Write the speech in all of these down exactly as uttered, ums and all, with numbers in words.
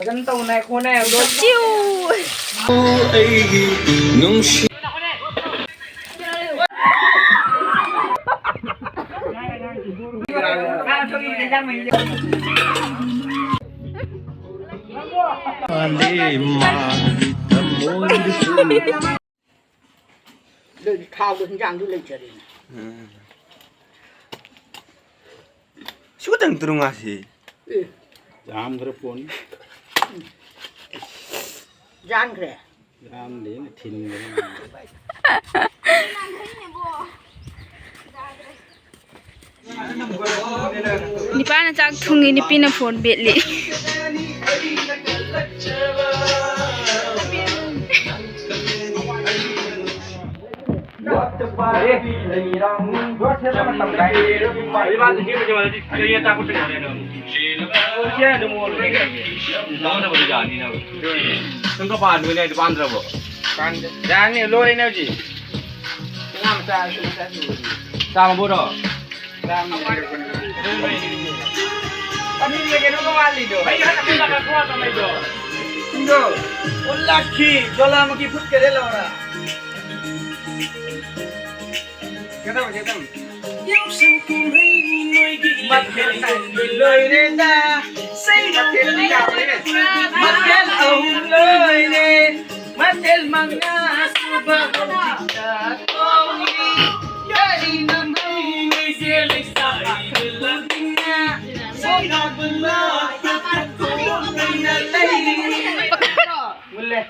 ꯐꯖꯅ ꯇꯧꯅ ꯈꯣꯠꯅ ꯍꯥꯏꯕꯗꯣ꯫ ꯆꯤꯎ! ꯑꯩꯒꯤ ꯅꯨꯡꯁꯤ꯫ ꯃꯥꯂꯦꯝ ꯃꯥꯒꯤ ꯊꯃꯣꯏꯗꯁꯨ꯫ ꯑꯗꯨꯗꯤ ꯊꯥꯎꯗꯣ ꯍꯤꯟꯖꯥꯡꯗꯣ ꯂꯩꯖꯔꯦꯅꯦ꯫ ꯎꯝ꯫ ꯁꯨꯗꯪ ꯇꯔꯨꯡ ꯉꯥꯁꯤ꯫ ꯑꯦ꯫ ꯌꯥꯝꯗ꯭ꯔ ꯄꯣꯠꯅꯤ꯫ ꯌꯥꯟꯈ꯭ꯔꯦ꯫ ꯌꯥꯝꯗꯦꯅ ꯊꯤꯟꯕꯅꯤ꯫ ꯅꯤꯄꯥꯅ ꯆꯥꯛ ꯊꯣꯡꯉꯤ, ꯅꯨꯄꯤꯅ ꯐꯣꯟ ꯃꯦꯠꯂꯤ꯫ ꯅꯪ ꯀ ꯄꯥꯟꯕꯅꯦ ꯍꯥꯏꯗꯤ ꯄꯥꯟꯗ꯭ꯔꯕꯣ? ꯄꯥꯟꯗꯦ꯫ ꯌꯥꯅꯤ, ꯂꯣꯏꯔꯦꯅꯦ ꯍꯧꯖꯤꯛ꯫ ꯉꯥ ꯃꯆꯥꯁꯨ, ꯃꯆꯥꯁꯨ꯫ ꯆꯥꯝꯃꯕꯣꯔꯣ? ꯆꯥꯝꯃ꯫ ꯄꯅꯤꯔꯒ ꯀꯩꯅꯣꯒ ꯋꯥꯠꯂꯤꯗꯣ꯫ ꯁꯤꯡꯗꯣ꯫ ꯎꯜꯂꯥꯛꯈꯤ, ꯖ꯭ꯋꯥꯂꯥꯃꯨꯈꯤ ꯐꯨꯠꯀꯔꯦ ꯂꯧꯔ꯫ ꯀꯩꯗꯧꯔꯒꯦ, ꯀꯩꯗꯧꯔꯒꯦ? ꯌꯥꯎꯁꯪ ꯀꯨꯝꯍꯩ ꯅꯣꯏꯒꯤ ꯃꯊꯦꯜ ꯂꯣꯏꯔꯦꯗ꯫ ꯃꯊꯦꯜ ꯌꯥꯝꯃꯦ꯫ ꯃꯊꯦꯜ ꯑꯍꯨꯝ ꯂꯣꯏꯔꯦ꯫ ꯃꯊꯦꯜ ꯃꯉꯥ ꯁꯨꯕ ꯍꯧꯖꯤꯛꯇ ꯊꯣꯡꯂꯤ꯫ ꯀꯔꯤꯅꯣ ꯅꯣꯏꯁꯦ ꯂꯩꯁꯥ ꯄꯥꯈꯪ ꯈꯨꯗꯤꯡꯅ ꯁꯣꯏꯗꯕ ꯂꯣꯠꯇꯅ ꯂꯩꯔꯤ꯫ ꯃꯨꯜꯂꯦ꯫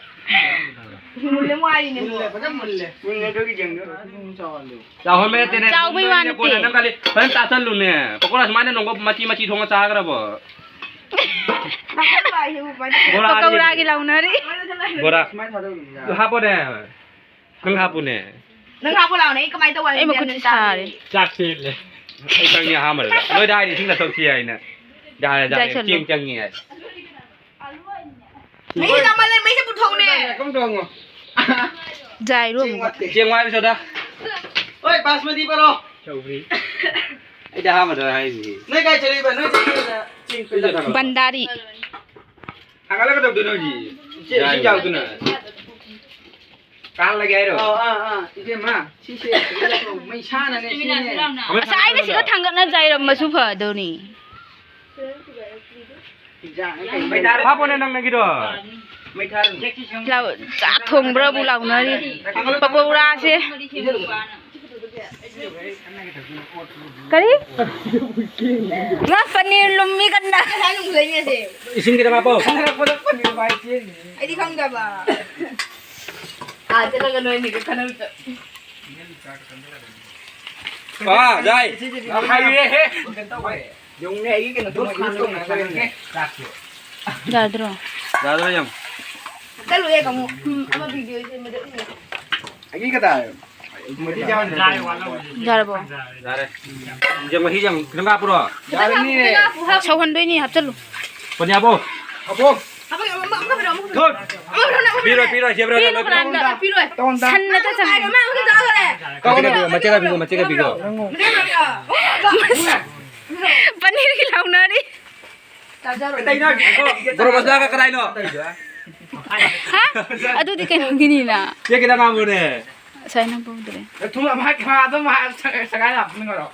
ꯃꯨꯜꯂꯦ, ꯃꯨꯜꯂꯦ, ꯃꯨꯜꯂꯦ, ꯐꯖꯅ ꯃꯨꯜꯂꯦ꯫ ꯃꯨꯜꯂꯦ, ꯑꯗꯨꯒꯤ ꯌꯦꯡꯉꯣ꯫ ꯆꯥꯎꯍꯟꯕ ꯅꯠꯇꯦꯅꯦ꯫ ꯆꯥꯎꯕꯩ ꯋꯥ ꯅꯠꯇꯦ꯫ ꯀꯣꯟꯅ ꯅꯪ ꯈꯜꯂꯤ, ꯐꯖꯅ ꯆꯥꯁꯜꯂꯨꯅꯦ꯫ ꯄꯀꯣꯔꯥ ꯁꯨꯃꯥꯏꯅ ꯅꯣꯡꯃ ꯃꯆꯤ ꯃꯆꯤ ꯊꯣꯡꯉ ꯆꯥꯈ꯭ꯔꯕꯣ? ꯕꯣꯔꯥ ꯄꯀꯧꯔꯥꯒꯤ ꯂꯥꯎꯅꯔꯤ꯫ ꯕꯣꯔꯥ꯫ ꯁꯨꯃꯥꯏꯅ ꯊꯥꯗꯧꯅꯤꯗ꯫ ꯑꯗꯨ ꯍꯥꯞꯄꯣꯅꯦ꯫ ꯅꯪ ꯍꯥꯞꯄꯨꯅꯦ꯫ ꯅꯪ ꯍꯥꯞꯄꯣ ꯂꯥꯎꯅꯦ, ꯑꯩ ꯀꯃꯥꯏꯅ ꯇꯧꯕ ꯑꯩ ꯃꯈꯨꯠꯁꯤ ꯍꯥꯏꯕꯅꯣ ꯁꯥꯔꯦ꯫ ꯆꯥꯛꯁꯤ ꯂꯦ꯫ ꯑꯩ ꯆꯪꯉꯤ ꯑꯍꯥꯟꯕꯗ꯫ ꯅꯣꯏꯗ ꯍꯥꯏꯗꯤ ꯏꯁꯤꯡ ꯊꯛꯁꯤ ꯍꯥꯏꯅ꯫ ꯌꯥꯔꯦ, ꯌꯥꯔꯦ꯫ ꯖꯥꯏꯁꯜꯂꯣ꯫ ꯆꯦꯡ ꯆꯪꯉꯤ ꯍꯥꯏ꯫ ꯃꯍꯤ ꯆꯥꯃꯜꯂꯦ, ꯃꯩꯁꯦ ꯄꯨꯊꯣꯛꯎꯅꯦ꯫ ꯀꯝ ꯇꯧꯉꯣ? ꯖꯥꯏꯔꯣ ꯑꯃꯨꯛ꯫ ꯆꯦꯡ ꯋꯥꯏꯕ ꯆꯠꯂꯣ꯫ ꯍꯣꯏ, ꯕꯥꯁꯃꯇꯤ ꯄꯔꯣ꯫ ꯁꯧꯒ꯭ꯔꯤ꯫ ꯑꯩꯗꯤ ꯑꯍꯥꯟꯕꯗ ꯍꯥꯏꯔꯤꯁꯤꯗꯤ꯫ ꯅꯣꯏ ꯀꯥꯏ ꯆꯠꯂꯤꯕ? ꯅꯣꯏ ꯆꯠꯂꯤꯕ? ꯆꯦꯡ ꯄꯤꯔꯛꯑꯣ꯫ ꯕꯟꯗꯥꯔꯤ꯫ ꯊꯥꯡꯒꯠꯂꯒ ꯇꯧꯗꯣꯏꯅꯣ ꯍꯧꯖꯤꯛ? ꯏꯆꯦ, ꯏꯁꯤꯡ ꯌꯥꯎꯗꯅ꯫ ꯀꯥꯍꯜꯂꯒꯦ ꯍꯥꯏꯔꯣ? ꯑꯥ, ꯑꯥ, ꯑꯥ, ꯏꯕꯦꯝꯃ, ꯁꯤꯁꯦ ꯀꯩꯅꯣ ꯇꯧ, ꯃꯩꯁꯥꯅꯅꯦ, ꯁꯤꯅꯦ꯫ ꯉꯁꯥꯏꯗ ꯁꯤꯒ ꯊꯥꯡꯒꯠꯅ ꯆꯥꯏꯔꯝꯃꯁꯨ ꯐꯗꯧꯅꯤ꯫ ꯍꯥꯞꯄꯣꯅꯦ ꯅꯪ ꯅꯪꯒꯤꯗꯣ꯫ ꯂꯥꯎ-, ꯆꯥꯛ ꯊꯣꯡꯕ꯭ꯔꯕꯨ ꯂꯥꯎꯅꯔꯤ꯫ ꯄꯀꯧꯔꯥꯁꯦ꯫ ꯀꯔꯤ? ꯃꯥ ꯄꯅꯤꯔ ꯂꯨꯝꯃꯤ ꯀꯟꯅ꯫ ꯏꯁꯤꯡ ꯈꯤꯇꯪ ꯍꯥꯞꯄꯣ꯫ ꯑꯩꯗꯤ ꯈꯪꯗꯕ꯫ ꯑꯥ, ꯆꯠꯂꯒ ꯅꯣꯏ ꯑꯅꯤꯒ ꯈꯟꯅꯔꯨꯆꯣ꯫ ꯑꯥ, ꯌꯥꯏ꯫ ꯍꯩꯔꯦꯍꯦ꯫ ꯌꯦꯡꯉꯨꯅꯦ, ꯑꯩꯒꯤ ꯀꯩꯅꯣ ꯇꯧ-, ꯌꯥꯗ꯭ꯔꯣ? ꯌꯥꯗ꯭ꯔꯣ ꯌꯦꯡꯉꯨ꯫ ꯆꯠꯂꯨꯍꯦ, ꯀꯥꯃꯣ꯫ ꯎꯝ, ꯑꯃ video ꯁꯦꯝꯕꯗ ꯎꯏꯌꯦ꯫ ꯑꯩꯒꯤ ꯀꯗꯥꯏ? ꯌꯥꯔꯕꯣ? ꯌꯥꯔꯦ꯫ ꯌꯦꯡ ꯃꯍꯤ ꯌꯥꯝ ꯈꯤꯇꯪ ꯍꯥꯞꯄꯨꯔꯣ? ꯌꯥꯔꯅꯤꯌꯦ꯫ ꯁꯧꯍꯟꯗꯣꯏꯅꯤ, ꯍꯥꯞꯆꯜꯂꯨ꯫ ꯄꯅꯤ ꯍꯥꯞꯄꯣ꯫ ꯍꯥꯞꯄꯣ꯫ ꯊꯨꯠ꯫ ꯄꯤꯔꯣꯏ, ꯄꯤꯔꯣꯏ, ꯄꯤꯔꯣꯏ, ꯄꯤꯔꯣꯏ꯫ ꯄꯤꯔꯣꯏ꯫ ꯇꯧꯍꯟꯗ꯫ ꯁꯟ ꯅꯠꯇꯦ, ꯁꯟ꯫ ꯃꯆꯦꯒ ꯄꯤꯒꯣ, ꯃꯆꯦꯒ ꯄꯤꯒꯣ꯫ ꯄꯅꯤꯔꯒꯤ ꯂꯥꯎꯅꯔꯤ꯫ ꯒꯔꯝ ꯃꯁꯥꯂꯥꯒ ꯀꯗꯥꯏꯅꯣ? ꯍꯥ? ꯑꯗꯨꯗꯤ ꯀꯩꯅꯣꯒꯤꯅꯤꯅ꯫ ꯆꯦ ꯈꯤꯇꯪ ꯍꯥꯞꯄꯨꯅꯦ꯫ ꯉꯁꯥꯏ ꯅꯪ ꯄꯨꯗ꯭ꯔꯦ꯫ ꯊꯨꯝ ꯑꯃ ꯍꯥꯞ-, ꯑꯗꯨꯝ ꯍꯥꯞ-, ꯁꯒꯥꯏ ꯍꯥꯞꯄꯅꯤ ꯀꯩꯅꯣ꯫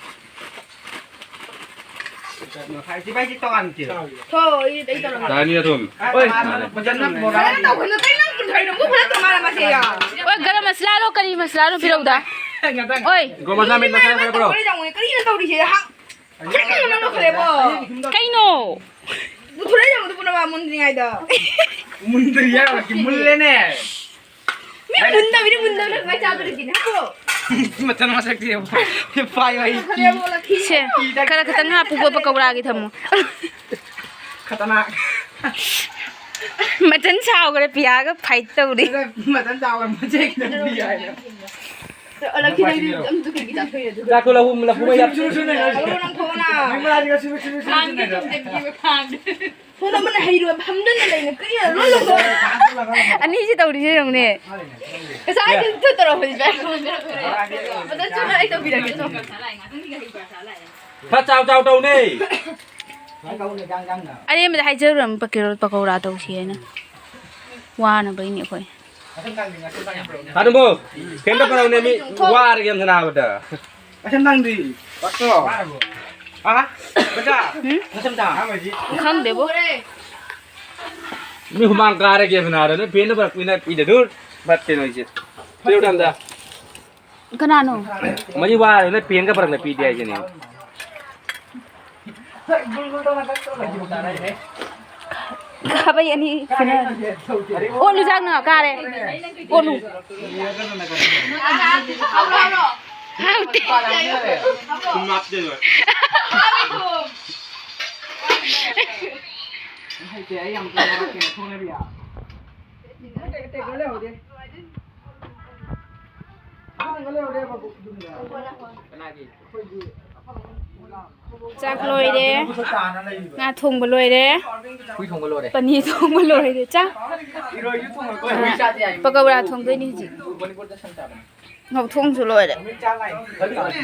ꯍꯥꯏꯗꯤ ꯚꯥꯏ, ꯁꯤ ꯇꯣꯉꯥꯟꯅ ꯊꯤꯔꯣ꯫ ꯊꯣ, ꯑꯩ, ꯑꯩ ꯇꯧꯔꯝꯃꯦ꯫ ꯇꯥꯅꯤ ꯑꯗꯨꯝ꯫ ꯑ, ꯍꯣꯏ꯫ ꯇꯣꯉꯥꯟꯅ ꯐꯖꯅ ꯕꯣꯔꯥ꯫ ꯐꯖꯅ ꯇꯧꯒꯅꯨ, ꯀꯩꯅꯣ ꯅꯪ ꯄꯨꯊꯣꯔꯛꯏꯗꯣ? ꯑꯃꯨꯛ ꯐꯖꯅ ꯇꯧ ꯃꯥꯜꯂꯦ ꯃꯥꯁꯦ, ꯌꯥ꯫ ꯑꯣꯏ, ꯒꯔꯝ ꯃꯁꯥꯂꯥꯔꯣ ꯀꯔꯤ ꯃꯁꯥꯂꯥꯅꯣ ꯄꯤꯔꯧꯗ? ꯉꯥꯛꯇꯪ꯫ ꯑꯣꯏ꯫ ꯒꯔꯝ ꯃꯁꯥꯂꯥ, ꯃꯤꯠ ꯃꯁꯥꯂꯥ ꯈꯔ ꯄꯤꯔꯛꯑꯣ꯫ ꯀꯔꯤꯅꯣ ꯇꯧꯔꯤꯁꯦ? ꯍꯥ? ꯀꯔꯤꯅꯣ ꯅꯪ ꯂꯧꯈꯠꯂꯦꯕꯣ? ꯀꯩꯅꯣ? ꯄꯨꯊꯣꯔꯛꯏꯗꯣ ꯑꯃꯨꯛꯇ ꯄꯨꯅꯕ ꯃꯨꯟꯗ꯭ꯔꯤꯉꯩꯗ꯫ ꯃꯨꯟꯗ꯭ꯔꯤ ꯍꯥꯏꯔꯒ ꯃꯨꯜꯂꯦꯅꯦ꯫ ꯃꯤ ꯃꯨꯟꯗꯕꯤꯗ ꯃꯨꯟꯗꯕꯅ ꯀꯃꯥꯏ ꯆꯥꯗꯣꯔꯤꯒꯦ? ꯍꯥꯞꯄꯣ꯫ ꯃꯊꯟ ꯃꯁꯛꯇꯤ ꯌꯦꯡꯉꯨ꯫ ꯄꯥꯏ ꯋꯥꯍꯤ꯫ ꯂꯧꯈꯠꯂꯦꯕꯣ, ꯂꯧꯈꯠꯂꯦ꯫ ꯁꯦ, ꯈꯔ ꯈꯤꯇꯪ ꯍꯥꯞꯄꯨꯀꯣ, ꯄꯀꯧꯔꯥꯒꯤ ꯊꯝꯃꯣ꯫ ꯈꯇꯔꯅꯥꯛ꯫ ꯃꯊꯟ ꯁꯥꯎꯈ꯭ꯔꯦ, ꯄꯤꯌꯥꯒ fight ꯇꯧꯔꯤ꯫ ꯃꯊꯟ ꯁꯥꯎꯈ꯭ꯔꯦ, ꯃꯆꯦ ꯈꯤꯇꯪ ꯄꯤ ꯍꯥꯏꯅ꯫ ꯑ, ꯂꯛꯀꯤ ꯅꯪꯗꯤ ꯑꯝꯇ ꯀꯩꯒꯤ ꯆꯥꯊꯣꯛꯏ ꯑꯗꯨꯒ? ꯆꯥꯛꯇꯣ ꯂꯧ-, ꯂꯐꯨ ꯃꯩ ꯍꯥꯞ-, ꯁꯨ, ꯁꯨ, ꯁꯨ, ꯁꯨ, ꯁꯨ꯫ ꯍꯜꯂꯣ, ꯅꯪ ꯊꯣꯛꯑꯣꯅ꯫ ꯃꯩ ꯃꯅꯥꯁꯤꯒ ꯁꯨ, ꯁꯨ, ꯁꯨ, ꯁꯨ, ꯁꯨ, ꯁꯨ꯫ ꯐꯣꯟ ꯑꯃꯅ ꯍꯩꯔꯣꯏ ꯐꯝꯗꯅ ꯂꯩꯅ ꯀꯔꯤꯅꯣ ꯂꯣꯏ ꯂꯧꯊꯣꯛ-꯫ ꯑꯅꯤꯁꯤ ꯇꯧꯔꯤꯁꯦ ꯌꯦꯡꯉꯨꯅꯦ꯫ ꯉꯁꯥꯏ ꯑꯗꯨꯝ ꯇꯧꯔꯛꯄꯁꯤꯗ꯫ ꯑꯗꯣ ꯆꯨꯝꯅ ꯑꯩ ꯇꯧꯕꯤꯔꯒꯦ, ꯆꯣ꯫ ꯈꯔ ꯆꯥꯎ ꯆꯥꯎ ꯇꯧꯅꯦ꯫ ꯑꯔꯦꯝꯕꯗ ꯍꯥꯏꯖꯔꯨꯔꯝ ꯄꯀꯧ-, ꯄꯀꯧꯔꯥ ꯇꯧꯁꯤ ꯍꯥꯏꯅ꯫ ꯋꯥꯅꯕꯩꯅꯤ ꯑꯩꯈꯣꯏ꯫ ꯀꯥꯗꯨꯝꯕꯨ, ꯀꯩꯝꯇ ꯄꯨꯔꯛꯎꯅꯦ, ꯃꯤ ꯋꯥꯔꯦ ꯒꯦꯝ ꯁꯥꯟꯅꯕꯗ꯫ ꯑꯁ, ꯅꯪꯗꯤ? ꯋꯥꯠꯇ꯭ꯔꯣ? ꯋꯥꯔꯕꯣ? ꯑꯥ? ꯕꯖꯥ? ꯎꯝ? ꯅꯁꯝ ꯊꯥ? ꯈꯪꯗꯦꯕꯣ꯫ ꯃꯤ ꯍꯨꯃꯥꯡ ꯀꯥꯔꯦ ꯒꯦꯝ ꯁꯥꯟꯅꯕꯗ, ꯅꯣꯏ ꯐꯦꯟꯗꯣ ꯄꯨꯔꯛꯄꯤꯅ ꯄꯤꯗ ꯗꯨꯔ꯫ ꯐꯠꯇꯦ ꯅꯣꯏꯁꯦ꯫ ꯄꯤꯔꯛꯎ ꯑꯝꯇ꯫ ꯀꯅꯥꯅꯣ? ꯃꯁꯤ ꯋꯥꯔꯦ, ꯅꯣꯏ ꯐꯦꯟꯒ ꯄꯨꯔꯛꯅ ꯄꯤꯗꯦ ꯍꯥꯏꯁꯤꯅꯦ꯫ ꯈꯥꯕꯩ ꯑꯅꯤ ꯁꯤꯅ꯫ ꯑꯣꯠꯂꯨ ꯆꯥꯛꯅ ꯀꯥꯔꯦ꯫ ꯑꯣꯠꯂꯨ꯫ ꯍꯥꯎꯇꯦ꯫ ꯆꯥꯛ ꯂꯣꯏꯔꯦ꯫ ꯉꯥ ꯊꯣꯡꯕ ꯂꯣꯏꯔꯦ꯫ ꯍꯨꯏ ꯊꯣꯡꯕ ꯂꯣꯏꯔꯦ꯫ ꯄꯅꯤꯔ ꯊꯣꯡꯕ ꯂꯣꯏꯔꯦ꯫ ꯆꯥꯛ꯫ ꯏꯔꯣꯏꯁꯨ ꯊꯣꯡꯉꯛꯇꯣꯏ꯫ ꯍꯨꯏ ꯆꯥꯗꯦ ꯍꯥꯏ꯫ ꯄꯀꯧꯔꯥ ꯊꯣꯡꯗꯣꯏꯅꯤ ꯍꯧꯖꯤꯛ꯫ ꯃꯅꯤꯄꯨꯔꯗ ꯁꯟ ꯆꯥꯕꯅꯦ꯫ ꯉꯧ ꯊꯣꯡꯁꯨ ꯂꯣꯏꯔꯦ꯫ ꯅꯨꯃꯤꯠ ꯆꯥ ꯂꯥꯛꯏ꯫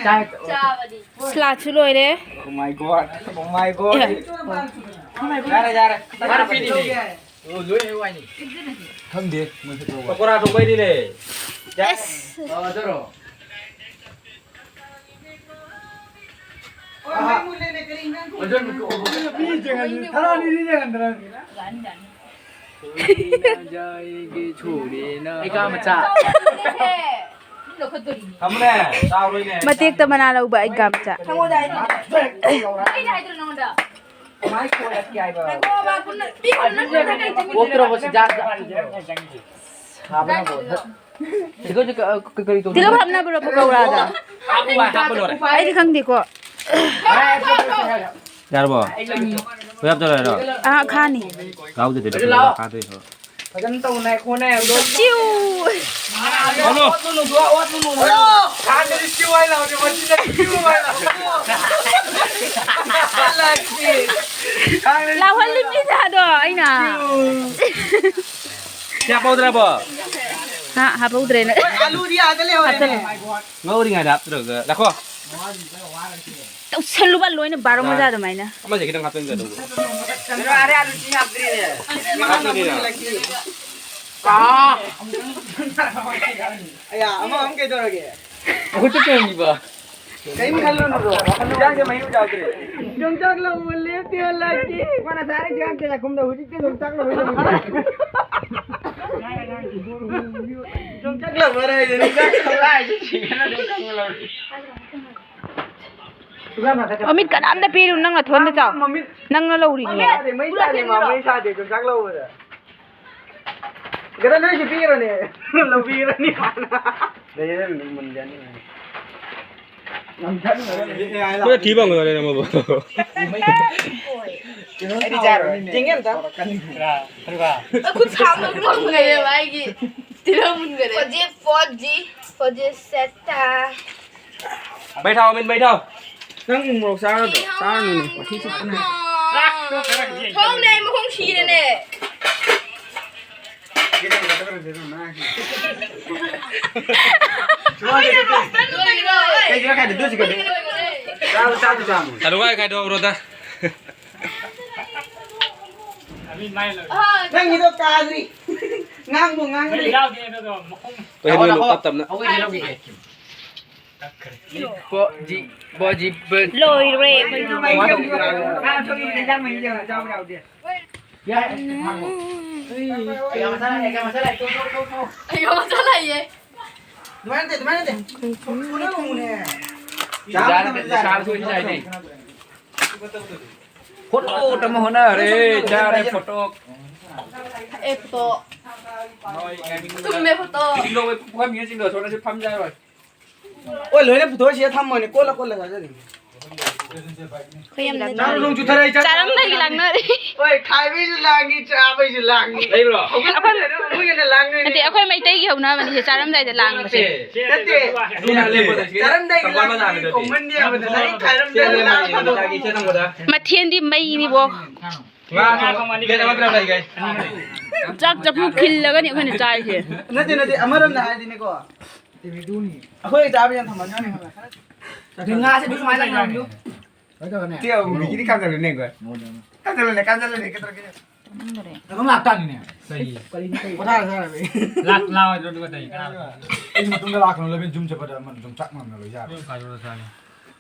ꯆꯥꯕꯗꯤ꯫ ꯁꯂꯥꯠꯁꯨ ꯂꯣꯏꯔꯦ꯫ Oh my God. Oh my God. ꯑꯦ꯫ ꯌꯥꯔꯦ, ꯌꯥꯔꯦ꯫ ꯃꯥꯅ ꯄꯤꯔꯤꯅꯦ꯫ ꯑꯣ, ꯂꯣꯏ ꯍꯦꯛ ꯋꯥꯏꯅꯤ꯫ ꯈꯪꯗꯦ, ꯃꯣꯏ ꯈꯛꯇ ꯋꯥꯏ꯫ ꯄꯀꯣꯔꯥ ꯊꯣꯡꯕꯩꯅꯤꯅꯦ꯫ ꯑꯁ꯫ ꯑ, ꯑꯗꯨꯔꯣ? ꯃꯤ ꯌꯦꯡꯍꯜꯂꯤ, ꯊꯔꯥꯅꯤꯗꯤ ꯌꯦꯡꯍꯟꯗ꯭ꯔꯥ? ꯑꯩ ꯀꯥ ꯃꯆꯥ꯫ ꯊꯝꯃꯨꯅꯦ, ꯆꯥꯎꯔꯣꯏꯅꯦ꯫ ꯃꯇꯦꯛꯇ ꯃꯅꯥ ꯂꯧꯕ ꯑꯩ ꯀꯥ ꯃꯆꯥ꯫ ꯑꯩꯅ ꯍꯥꯏꯗ꯭ꯔꯣ ꯅꯉꯣꯟꯗ? ꯉꯥꯏꯈꯣ, ꯃꯥ ꯄꯨꯟꯅ ꯄꯤꯈꯣ, ꯅꯪ ꯄꯨꯟꯅ ꯀꯩ ꯆꯪꯉꯤꯅꯣ? ꯑꯣꯛꯇ꯭ꯔꯕꯣ ꯁꯤ? ꯆꯥ-, ꯆꯥ-, ꯁꯥꯕꯅ ꯂꯣꯏꯔꯦ꯫ ꯁꯤꯗ ꯍꯧꯖꯤꯛ ꯀ-, ꯀ-, ꯀꯔꯤ ꯇꯧꯗꯣꯏꯅꯣ? ꯇꯤꯜꯍꯧ ꯍꯥꯞꯅꯕ꯭ꯔꯣ ꯄꯀꯧꯔꯥꯗ? ꯍꯥꯞꯄꯨ ꯍꯥꯏ, ꯍꯥꯞꯄ ꯂꯣꯏꯔꯦ꯫ ꯑꯩꯗꯤ ꯈꯪꯗꯦꯀꯣ꯫ ꯌꯥꯔꯕꯣ? ꯄꯨꯂꯞ ꯇꯧꯔꯦꯔꯣ? ꯑꯥ, ꯈꯥꯅꯤ꯫ ꯌꯥꯎꯗꯦ, ꯄꯨꯂꯞ ꯈꯥꯗꯣꯏꯅꯣ꯫ ꯐꯖꯅ ꯇꯧꯅ ꯈꯣꯠꯅ ꯍꯥꯏꯕꯗꯣ꯫ ꯆꯤꯎ! ꯍꯜꯂꯣ꯫ ꯑꯣꯠꯂꯨꯅꯨ, ꯑꯣꯠꯂꯨꯅꯨ꯫ ꯍꯥꯟꯅꯗꯤ ꯆꯤꯎ ꯍꯥꯏ ꯂꯥꯎꯗꯦ, ꯃꯁꯤꯅ ꯆꯤꯎ ꯍꯥꯏ ꯂꯥꯎꯗꯦ꯫ ꯂꯥꯎꯍꯜꯂꯤꯕꯅꯤꯗ ꯑꯗꯣ ꯑꯩꯅ꯫ ꯆꯤꯎ꯫ ꯍꯥꯞꯍꯧꯗ꯭ꯔꯕꯣ? ꯍꯥ, ꯍꯥꯞꯍꯧꯗ꯭ꯔꯦꯅ꯫ ꯑꯂꯨꯗꯤ ꯑꯥꯗ ꯂꯩꯍꯧꯔꯦꯅꯦ꯫ ꯍꯥꯞꯆꯜꯂꯣ꯫ ꯉꯧꯔꯤꯉꯩꯗ ꯍꯥꯞꯇ꯭ꯔꯒ꯫ ꯂꯥꯛꯈꯣ꯫ ꯇꯧꯁꯜꯂꯨꯕ ꯂꯣꯏꯅ ꯕꯥꯔꯣ ꯃꯖꯥ ꯑꯗꯨꯃꯥꯏꯅ꯫ ꯑꯃꯁꯦ ꯈꯤꯇꯪ ꯍꯥꯞꯆꯤꯟꯒꯗꯧꯕ꯫ ꯀꯩꯅꯣ, ꯑꯥꯔꯦ, ꯑꯥꯂꯨ ꯆꯦꯡ ꯍꯥꯞꯇ꯭ꯔꯤꯅꯦ꯫ ꯍꯥꯞꯇ꯭ꯔꯤꯅꯦ꯫ ꯑꯥ꯫ ꯑꯌꯥ, ꯑꯃ ꯑꯃ ꯀꯩꯗꯧꯔꯒꯦ? ꯃꯈꯨꯠꯇ ꯆꯣꯡꯉꯤꯕ꯫ ꯀꯩꯝ ꯈꯜꯂꯨꯅꯨ ꯕ꯭ꯔꯣ꯫ ꯏꯟꯖꯥꯡꯁꯦ ꯃꯍꯤ ꯌꯥꯎꯗ꯭ꯔꯦ꯫ ꯌꯣꯡꯆꯥꯛ ꯂꯧꯕ ꯂꯦꯞꯇꯦ ꯂꯥꯛꯀꯦ꯫ ꯃꯥꯅ ꯉꯁꯥꯏ ꯆꯥꯛ ꯀꯌꯥ ꯀꯨꯝꯗ ꯍꯧꯖꯤꯛꯇꯤ ꯌꯣꯡꯆꯥꯛ ꯂꯧꯕ ꯂꯦꯞꯇꯦ꯫ ꯌꯣꯡꯆꯥꯛ ꯂꯧꯕ ꯍꯥꯏꯁꯦ ꯌꯣꯡꯆꯥꯛ ꯂꯧꯕ ꯍꯥꯏꯁꯦ ꯁꯤꯡꯒꯅ ꯌꯣꯡꯆꯥꯛ ꯂꯧꯔꯦ꯫ ꯃꯃꯤꯠ ꯀꯅꯥꯝꯇ ꯄꯤꯔꯨ, ꯅꯪ ꯅꯊꯣꯟꯗ ꯆꯥꯎ꯫ ꯃꯃꯤꯠ ꯅꯪꯅ ꯂꯧꯔꯤꯅꯦ꯫ ꯃꯩ ꯁꯥꯗꯦ, ꯃꯩ ꯁꯥꯗꯦ, ꯃꯥ ꯃꯩ ꯁꯥꯗꯦ, ꯌꯣꯡꯆꯥꯛ ꯂꯧꯕꯗ꯫ ꯒꯗ ꯅꯣꯏꯁꯨ ꯄꯤꯔꯣꯅꯦ꯫ ꯂꯧꯕꯤꯔꯅꯤ ꯃꯥꯅ꯫ ꯂꯩꯌꯦ, ꯑꯗꯨꯝ ꯃꯨꯟꯖꯅꯤ꯫ ꯌꯥꯝ ꯆꯥꯅꯤꯡꯉꯦ꯫ ꯅꯣꯏ ꯊꯤ ꯐꯪꯒꯗꯧꯔꯦ ꯅꯪꯕꯨ꯫ ꯑꯩꯗꯤ ꯆꯥꯔꯣꯏ꯫ ꯆꯦꯡ ꯑꯝꯇ꯫ ꯈꯨꯠ ꯁꯥꯡꯅ ꯃꯨꯟꯒꯔꯦꯕ ꯑꯩꯒꯤ꯫ ꯇꯤꯜꯍꯧ ꯃꯨꯟꯒꯔꯦ꯫ ꯍꯧꯖꯤꯛ ꯐꯣꯔ ꯖꯤ, ꯐꯣꯔ ꯖꯤ ꯁꯦꯠꯇ꯫ ꯃꯩ ꯊꯥꯎ, ꯃꯤꯟ, ꯃꯩ ꯊꯥꯎ꯫ ꯅꯪ ꯎ ꯃꯣꯔꯣꯛ ꯆꯥꯒꯗ꯭ꯔꯣ? ꯆꯥꯔꯅꯨꯅꯦ꯫ ꯋꯥꯊꯤ ꯆꯠꯄꯅꯦ꯫ ꯊꯣꯡꯅꯦ, ꯑꯩ ꯃꯈꯣꯡ ꯁꯤꯔꯦꯅꯦ꯫ ꯀꯩꯒꯤꯅꯣ ꯈꯥꯏꯗꯣ? ꯗꯨꯁꯤ ꯀꯩꯅꯣ? ꯆꯥꯔꯣ, ꯆꯥꯔꯣ, ꯆꯥꯔꯣ꯫ ꯑꯗꯨ ꯋꯥꯏ ꯈꯥꯏꯗꯣꯛꯑꯣ, ꯕ꯭ꯔꯣꯗꯔ꯫ ꯅꯪꯒꯤꯗꯣ ꯇꯥꯗ꯭ꯔꯤ꯫ ꯉꯥꯡꯕꯨ ꯉꯥꯡꯗ꯭ꯔꯤ꯫ ꯇꯞ ꯇꯞꯅ꯫ ꯕꯣꯖꯤ, ꯕꯣꯖꯤ, ꯕꯣꯖꯤ꯫ ꯂꯣꯏꯔꯦ ꯑꯩꯈꯣꯏꯒꯤ꯫ ꯑꯩꯒ ꯃꯆꯥ ꯂꯩꯌꯦ꯫ ꯑꯗꯨꯃꯥꯏꯅ ꯅꯠꯇꯦ, ꯑꯗꯨꯃꯥꯏꯅ ꯅꯠꯇꯦ꯫ ꯁꯣꯝꯗ ꯂꯣꯡꯉꯨꯅꯦ꯫ ꯐꯣꯇꯣ ꯇꯝꯕ ꯍꯣꯠꯅꯔꯦ, ꯆꯥꯔꯦ ꯐꯣꯇꯣ꯫ ꯑꯦ, ꯐꯣꯇꯣ꯫ ꯆꯨꯝꯃꯦ, ꯐꯣꯇꯣ꯫ ꯆꯤꯡꯗꯣ, ꯄꯨꯈꯝ ꯃꯤꯅ ꯆꯤꯡꯗꯣ, ꯁꯣꯝꯗꯁꯨ ꯐꯝꯖꯔꯣꯏ꯫ ꯑꯣ, ꯂꯣꯏꯅ ꯄꯨꯊꯣꯛꯑ ꯁꯤꯗ ꯊꯝꯃꯣꯅꯦ, ꯀꯣꯜꯂ ꯀꯣꯜꯂ ꯆꯥꯖꯅꯤ꯫ ꯑꯩꯈꯣꯏ ꯌꯥꯝꯅ ꯅꯪ ꯅꯣꯡ ꯆꯨꯊꯔꯛꯏ, ꯆꯥꯛ ꯆꯥꯔꯝꯗꯥꯏꯒꯤ ꯂꯥꯡꯅꯔꯤ꯫ ꯍꯣꯏ, ꯈꯥꯏꯕꯩꯁꯨ ꯂꯥꯡꯉꯤ, ꯆꯥꯕꯩꯁꯨ ꯂꯥꯡꯉꯤ꯫ ꯂꯩꯕ꯭ꯔꯣ? ꯑꯃꯨꯛ ꯍꯦꯟꯅ ꯂꯥꯡꯅꯣꯏꯅꯦ꯫ ꯅꯠꯇꯦ, ꯑꯩꯈꯣꯏ ꯃꯩꯇꯩꯒꯤ ꯍꯧꯅꯕꯅꯤ ꯁꯦ, ꯆꯥꯔꯝꯗꯥꯏꯗ ꯂꯥꯡꯕꯁꯦ꯫ ꯅꯠꯇꯦ꯫ ꯆꯥꯔꯝꯗꯥꯏꯒꯤ ꯂꯥꯡꯕꯗꯤ ꯀꯣꯃꯟꯅꯤ ꯍꯥꯏꯕꯗ, ꯅꯪ ꯈꯥꯏꯔꯝꯗꯥꯏꯗ ꯂꯥꯡꯕꯗꯣ꯫ ꯃꯊꯦꯜꯗꯤ ꯃꯩꯅꯤꯕꯣ꯫ ꯉꯥ ꯊꯣꯡꯕ ꯄ꯭ꯂꯦꯠ ꯑꯃ ꯄꯤꯔꯝꯗꯥꯏꯒꯤ꯫ ꯆꯥꯛ ꯆꯐꯨ ꯈꯤꯜꯂꯒꯅꯤ ꯑꯩꯈꯣꯏꯅ ꯆꯥꯔꯤꯁꯦ꯫ ꯅꯠꯇꯦ, ꯅꯠꯇꯦ, ꯑꯃꯔꯣꯝꯗ ꯍꯥꯏꯔꯗꯤꯅꯦꯀꯣ, ꯑꯩꯈꯣꯏ ꯆꯥꯕ ꯌꯥꯝ ꯊꯝꯃꯝꯃꯅꯤ ꯈꯔ꯫ ꯑꯗꯨ ꯉꯥꯁꯦ ꯑꯗꯨ ꯁꯨꯃꯥꯏꯅ ꯂꯪꯉꯝꯗꯣ꯫ ꯀꯩꯗꯧꯔꯅꯦ? ꯇꯦ, ꯃꯤꯒꯤꯗꯤ ꯀꯥꯟꯖꯜꯂꯨꯅꯦ, ꯉꯥꯏꯈꯣ꯫ ꯀꯥꯟꯖꯜꯂꯨꯅꯦ, ꯀꯥꯟꯖꯜꯂꯨꯅꯦ, ꯀꯩꯗꯧꯔꯒꯦ? ꯈꯪꯗꯔꯦ꯫ ꯑꯗꯨꯝ ꯂꯥꯛꯇꯥꯅꯤꯅꯦ꯫ ꯀꯩ? ꯀꯔꯤꯅꯣ ꯇꯧꯔꯤꯁꯦ? ꯄꯣꯊꯥꯔ ꯆꯥꯔꯕ? ꯂꯥꯛ-, ꯂꯥꯛꯑꯣꯏꯗ꯭ꯔꯣ ꯑꯗꯨꯒ ꯇꯧꯔꯤ? ꯀꯅꯥꯅꯣ? ꯑꯩ ꯃꯇꯨꯡꯗ ꯂꯥꯛꯀꯅꯨ, ꯂꯕꯦꯟ ꯌꯨꯝ ꯆꯠꯄꯗ ꯑꯃ ꯌꯣꯡꯆꯥꯛ ꯃꯥꯟꯕ ꯂꯣꯏ ꯆꯥꯔꯦ꯫ ꯌꯨꯝ ꯀꯥꯏꯗ ꯆꯥꯒꯦ?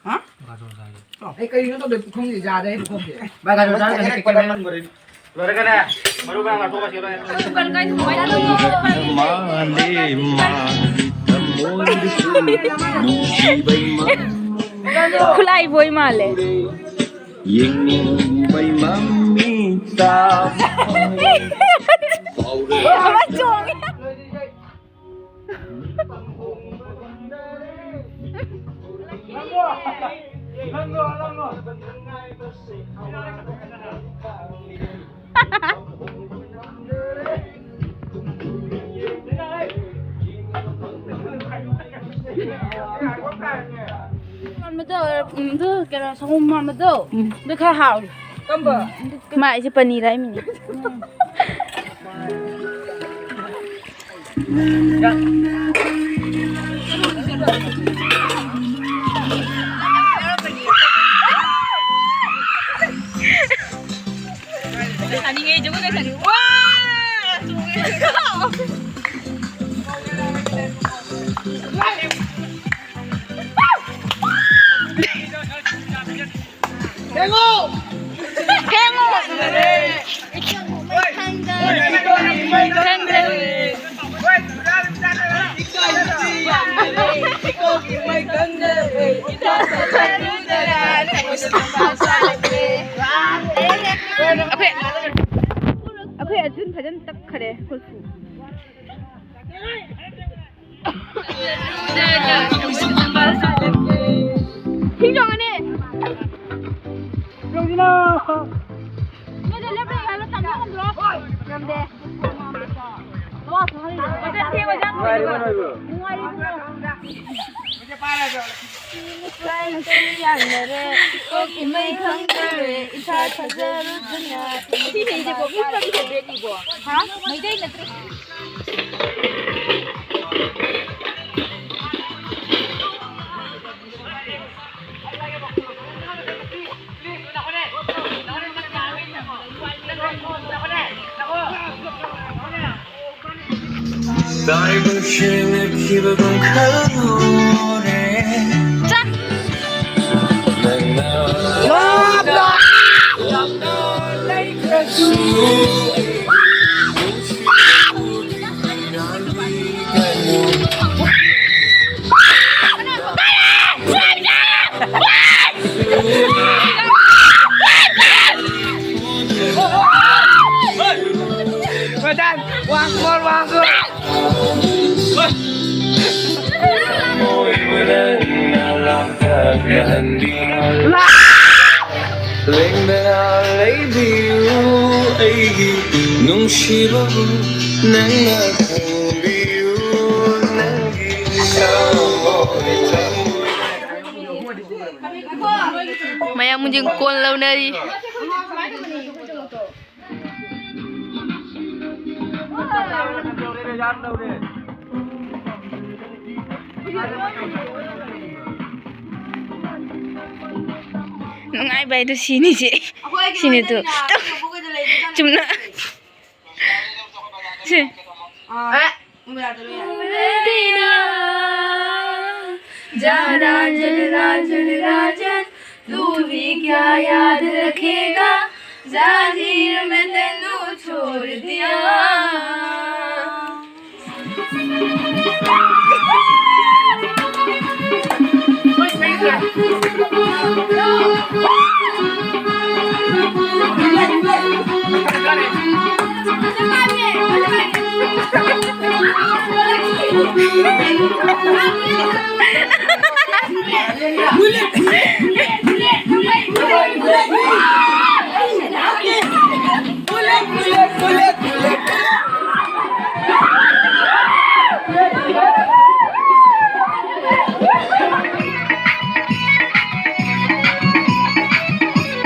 ꯍꯥ? ꯀꯥꯏꯗ ꯆꯥꯒꯦ? ꯑꯩ ꯀꯔꯤꯅꯣ ꯇꯧꯗꯣꯏ? ꯄꯨꯈꯝꯒꯤ ꯖꯥꯔꯗ ꯑꯩ ꯄꯨꯈꯝꯒꯤ꯫ ꯚꯥꯏ, ꯀꯥꯏꯗ ꯆꯥꯒꯦ? ꯂꯣꯏꯔꯒꯅꯦ, ꯃꯔꯨ ꯃꯔꯥꯡ ꯂꯧꯊꯣꯛꯑꯒ ꯁꯤꯗ ꯂꯣꯏꯔꯦ꯫ ꯃꯥꯂꯦ ꯃꯥꯒꯤ ꯊꯃꯣꯏꯗꯁꯨ ꯅꯨꯡꯁꯤꯕ ꯏꯃꯥ꯫ ꯈꯨꯠꯂꯥꯏꯕꯣꯏ ꯃꯥꯜꯂꯦ꯫ ꯌꯦꯡꯅꯤꯡꯕꯩ ꯃꯃꯤꯠꯇ ꯐꯥꯎꯔꯦ꯫ ꯑꯃ ꯆꯣꯡꯉꯦ꯫ ꯃꯥꯟꯕꯗꯣ, ꯎꯝ, ꯑꯗꯨ ꯀꯩꯅꯣ, ꯁꯪꯒꯣꯝ ꯃꯥꯟꯕꯗꯣ, ꯎꯝ꯫ ꯑꯗꯨ ꯈꯔ ꯍꯥꯎꯔꯤ꯫ ꯀꯝꯕ? ꯃꯥ ꯑꯩꯁꯦ ꯄꯅꯤꯔ ꯍꯥꯏꯃꯤꯅꯦ꯫ ꯁꯥꯅꯤꯡꯉꯦ, ꯖꯒꯣꯏꯒ ꯁꯥꯅꯤꯡꯉꯦ꯫ ꯋꯥ! ꯊꯦꯡꯉꯣ! ꯊꯦꯡꯉꯣ! ꯈꯪꯗꯔꯦ꯫ ꯑꯩꯈꯣꯏ, ꯑꯩꯈꯣꯏ ꯑꯗꯨꯝ ꯐꯖꯅ ꯇꯛꯈꯔꯦ ꯈꯨꯠꯁꯨ꯫ ꯁꯤ ꯆꯣꯡꯉꯅꯤ꯫ ꯅꯣꯏꯗ ꯂꯦꯞꯄ ꯌꯥꯔꯣ? ꯇꯝꯕ ꯉꯝꯗ꯭ꯔꯣ? ꯉꯝꯗꯦ꯫ ꯋꯥꯖꯟ ꯊꯦꯡ, ꯋꯥꯖꯟ ꯊꯦꯡ꯫ ꯅꯨꯡꯉꯥꯏꯔꯤꯕꯣ? ꯌꯥꯅꯔꯦ꯫ ꯀꯣꯛꯀꯤ ꯃꯩ ꯈꯪꯗꯔꯦ꯫ ꯏꯊꯥ ꯊꯥꯖꯔꯨꯗꯅ꯫ ꯁꯤ ꯃꯤꯁꯦ ꯀꯣꯛ ꯏꯪ ꯄꯪ ꯊꯣꯛꯄꯦ ꯁꯤꯕꯣ꯫ ꯍꯥ? ꯃꯩꯇꯩ ꯅꯠꯇ꯭ꯔꯣ? ꯇꯥꯏꯕꯪꯁꯦ ꯂꯦꯞꯈꯤꯕꯒꯨꯝ ꯈꯜꯂꯨꯔꯦ꯫ ꯅꯪꯅ ꯂꯩꯈ꯭ꯔꯁꯨ꯫ Madan, one more, one more. ꯊꯃꯣꯏꯕꯨ ꯅꯪꯅ ꯂꯥꯡꯇꯛꯅꯍꯟꯕꯤꯌꯨ꯫ ꯂꯦꯡꯗꯅ ꯂꯩꯕꯤꯌꯨ ꯑꯩꯒꯤ ꯅꯨꯡꯁꯤꯕꯕꯨ ꯅꯪꯅ ꯈꯪꯕꯤꯌꯨ ꯅꯪꯒꯤ ꯊꯃꯣꯏ ꯊꯃꯣꯏ꯫ ꯃꯌꯥꯝ ꯍꯧꯖꯤꯛ ꯀꯣꯟ ꯂꯧꯅꯔꯤ꯫ ꯅꯨꯡꯉꯥꯏꯕ ꯍꯥꯏꯗꯣ ꯁꯤꯅꯤꯁꯦ꯫ ꯁꯤꯅꯤ ꯇꯨ꯫ ꯆꯨꯝꯅ꯫ ꯁꯤ꯫ ꯖꯥ राजन, राजन, राजन, तू भी क्या याद रखेगा, जाहिर में तैनू छोड़ दिया।